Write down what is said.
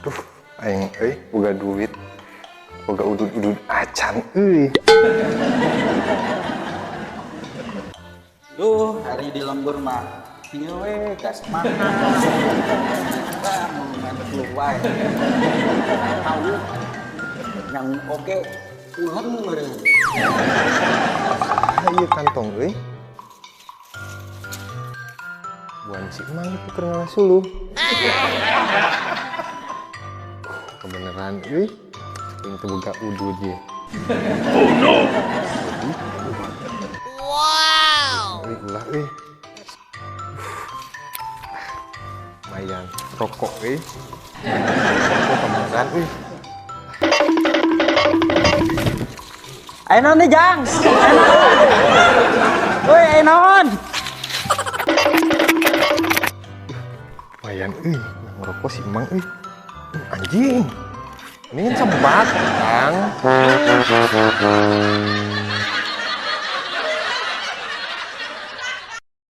Duh, aing euy boga duit. Boga udud-udud acan euy. Duh, hari di lembur mah ieu we gas makan. Wah, mau main keluar. Tahu yang oke pulang meureun. Ah, ieu kantong euy. Buan si Emang itu keur ngalasuluh. Kebeneran euy. Aing teu boga udud ye. Oh no. Wow. Euy ulah euy. Lumayan rokok euy. Rokok kebeneran euy. Ayo naon nih, Jang? Ayo naon? Woi, ayo naon? Lumayan euy, ngerokok si Emang euy. Anjing. Ini kan sebat, Kang.